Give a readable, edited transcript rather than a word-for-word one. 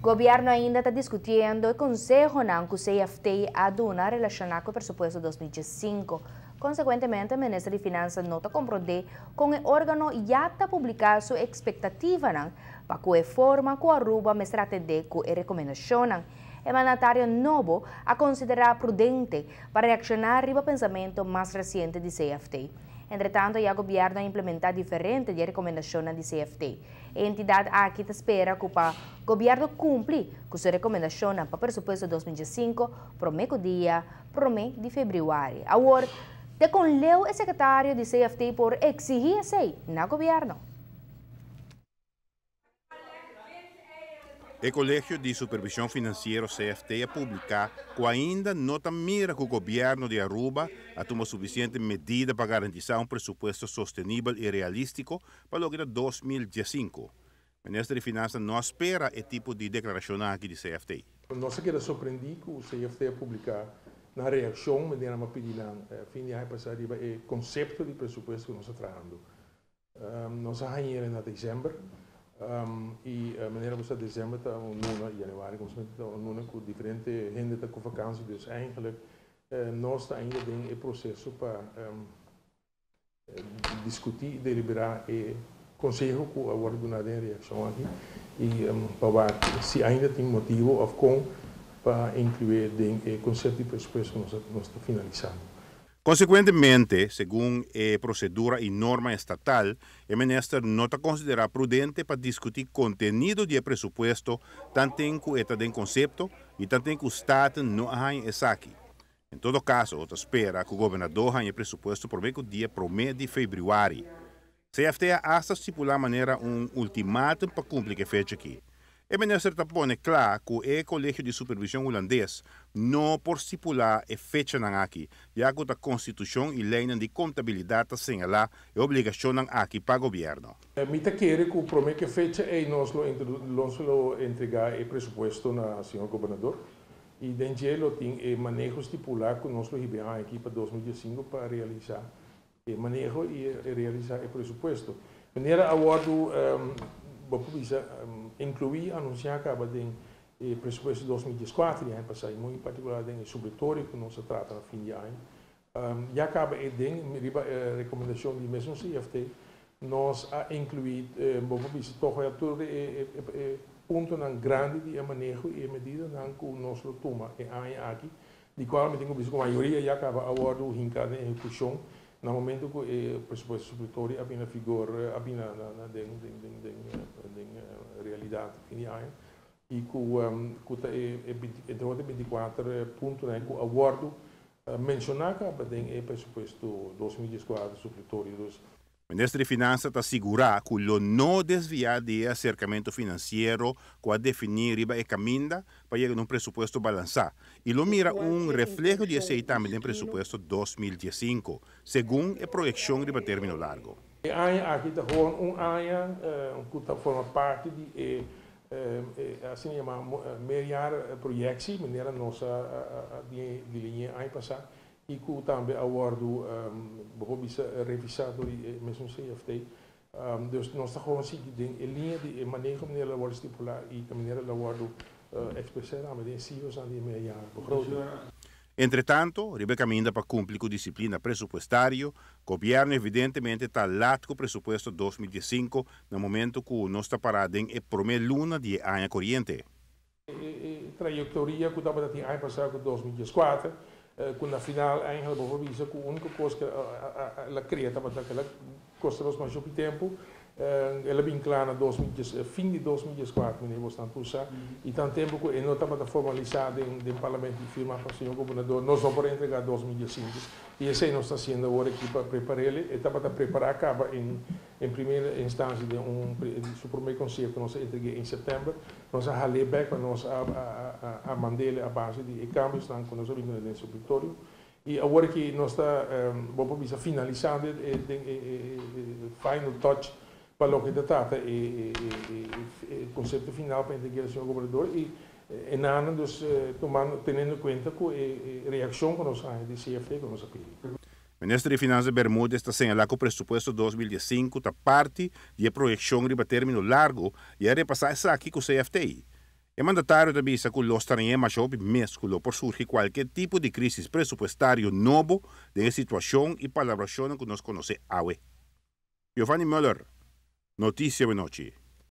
Gobierno ainda ta discutiendo e consehonan cu CFT a duna relaciona cu presupuesto 2015. Consecuentemente, Minister di Finansa no ta compronde con e organo ya ta publica su expectativanan pa cu e forma cu Aruba mester atende cu e recomendacionnan. E mandatario nobo a considera prudente pa reacciona riba pensamento mas reciente di CFT. Entre tanto, ya gobierno a implementa diferente di recomendacionnan di CFT. E entidad aki ta spera cu pa gobierno cumpli cu su recomendacionnan pa presupuesto 2015 prome cu dia 1 di februari. Awor, te con leu e secretario di CFT por exigi esey na gobierno? E Colegio di Supervision Financiero CFT a publica cu ainda no ta mira cu gobierno di Aruba a tuma suficiente medida pa garantisa un presupuesto sostenibel y realistico pa loke ta 2015. Minister di Finansa no a spera e tipo di declaracion aki di CFT. Nos a keda sorprendi cu CFT a publica na reaccion manera m'a pidi nan fin di aña pasa riba e concepto di presupuesto cu nos ta trahando. Nos a hañ'e na december y manera bo sa, december ta un luna, januari comenzamento, ta un luna cu diferente hende ta cu vakantie, dus eigenlijk nos ta ainda den e proceso pa discuti y delibera e conseho cu a wordo duna den reaccion aki y pa wak si ainda tin motibo of con pa inclui den e concepto di presupuesto cu nos ta finalisando. Consecuentemente, segun e procedura y norma estatal, e minister no ta considera prudente pa discuti contenido di e presupuesto tanten cu e ta den concepto y tanten cu Staten no a haña esaki. En todo caso, ta spera cu gobernador haña e presupuesto prome cu dia 1 di februari. CFT a hasta stipula manera un ultimatum pa cumpli cu e fecha aki. E minister ta pone cla cu e Colegio di Supervision Hulandes no por stipula e fechanan aki, ya cu ta Constitucion y leynan di contabilidad ta señala e obligacionnan aki pa gobierno. Mi ta kere cu prome cu e fecha ey nos lo entrega e presupuesto na señor gobernador y den lo tin e maneho stipula cu nos lo hiba aki pa 2015 pa realisa e maneho y realisa e presupuesto. Manera a wordo inclui, anuncia caba den e presupuesto 2014 di aña pasa, muy en particular den e supletorio cu nos a trata na fin di aña. Ya caba e den riba recomendacion di mesun CFT, nos a inclui, bo bisa, toch ya tur e puntonan grandi di maneho y medidanan cu nos lo tuma e aña aki, di cual mi tin cu bisa cu mayoria ya caba a wordo hinca den ehecucion na momento cu e presupuesto supletorio a bin na vigor, a bin na den realidad fin di aña y cu ta e 24 puntonan cu a wordo menciona caba den e presupuesto 2014 supletorio. Dus Minister di Finansa ta sigura cu lo no desvia di acercamento financiero cu a defini riba e caminda pa yega na un presupuesto balansa. Y lo mira un refleho di esey tambe den presupuesto 2015, segun e proyeccion riba termino largo. E aña aki ta gewoon un aña cu ta forma parti di e asina yama meerjaren projectie, manera nos a delinea aña pasa y cu tambe a wordo revisa door e mesun CFT. Dus nos ta gewoon sigui den e linea di maneho manera a wordo stipula y manera a wordo expresa den cifras di meerjaren begroting. Entre tanto, riba caminda pa cumpli cu disciplina presupuestario, gobierno evidentemente ta laat cu presupuesto 2015 na momento cu nos ta para den e prome luna di aña coriente. E trayectoria cu tabatin aña pasa cu 2014, cu na final eigenlijk bijvoorbeeld cu e unico cos cu el a crea tabata cu el a costa nos mas tempo, el a bin cla na 2010, fin di 2014, meneer Bostan Tusa, y tanto tempo cu no tabata formalisa den parlamento y firma pa señor gobernador, nos no por entrega 2015. Y esey nos ta haciendo awor aki pa prepara e, tabata prepara caba en prome instancia di su prome concepto, nos a entrega na september, nos a hal'e back pa nos a mand'e a base di cambionan cu nos a bin den supletorio. Y awor cu nos ta ban finalisando e final touch pa loke ta trata e concepto final pa entrega na señor gobernador y nada, dus tumando, teniendo en cuenta cu e reaccion cu nos di CFT cu nos a pidi. Minister di Finansa Bermudez ta señala cu e presupuesto 2015 ta parti di e proyeccion riba termino largo y a repasa esaki cu CFT. E mandatario ta bisa ku lo strañ'é masha hopi mes ku lo por surgi kualke tipo di krísis presupuestario nobo den e situashon i palabrashonnan ku nos konosé awe. Giovanni Muller, Notisia Awenochi.